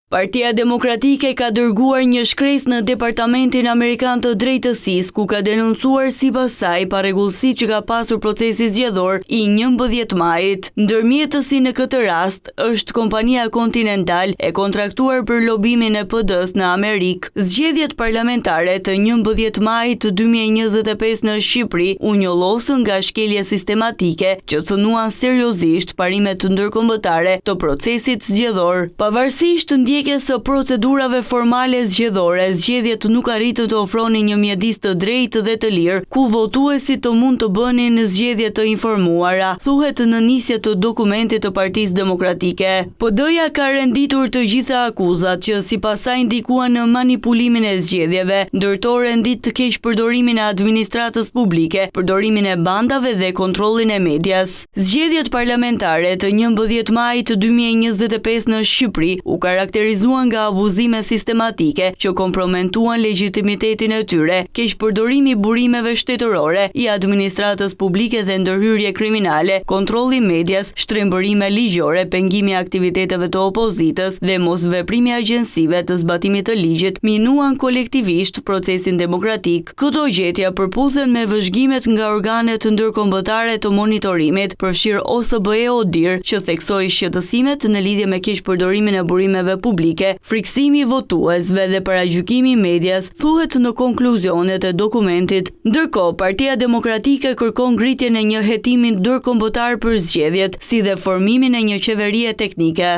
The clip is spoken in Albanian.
Partia Demokratike ka dërguar një shkresë në Departamentin Amerikan të Drejtësisë, ku ka denoncuar sipas saj parregullsitë që ka pasur procesi zgjedhor i 11 majit. Ndërmjetësi në këtë rast është kompania Continental e kontraktuar për lobimin e PD-së në Amerikë. Zgjedhjet parlamentare të 11 majit 2025 në Shqipëri u njollosën nga shkelje sistematike që cënuan seriozisht parimet ndërkombëtare të procesit zgjedhor. Pavarësisht ndjekjes së procedurave formale zgjedhore, zgjedhjet nuk arritën të ofronin një mjedis të drejtë dhe të lirë, ku votuesit të mund të bënin zgjedhje të informuara, thuhet në nisje të dokumentit të Partisë Demokratike. PD-ja ka renditur të gjitha akuzat që sipas saj ndikuan në manipulimin e zgjedhjeve, ndër to rendit keqpërdorimin e administratës publike, përdorimin e bandave dhe kontrollin e medias. Zgjedhjet parlamentare të 11 majit 2025 në Shqipëri u karakterizuan nga abuzime sistematike që kompromentuan legjitimitetin e tyre, keqpërdorimi i burimeve shtetërore, i administratës publike dhe ndërhyrje kriminale, kontrolli i medias, shtrembërime ligjore, pengimi i aktiviteteve të opozitës dhe mosveprimi i agjencive të zbatimit të ligjit minuan kolektivisht procesin demokratik. Këto gjetje përputhen me vëzhgimet nga organet ndërkombëtare të monitorimit, përfshirë OSBE-ODIHR, që theksoi shqetësimet në lidhje me keqpërdorimin e burimeve publike, frikësimi i votuesve dhe paragjykimi i medias, thuhet në konkluzionet e dokumentit. Ndërkohë, Partia Demokratike kërkon ngritjen e një hetimi ndërkombëtar për zgjedhjet, si dhe formimin e një qeverie teknike.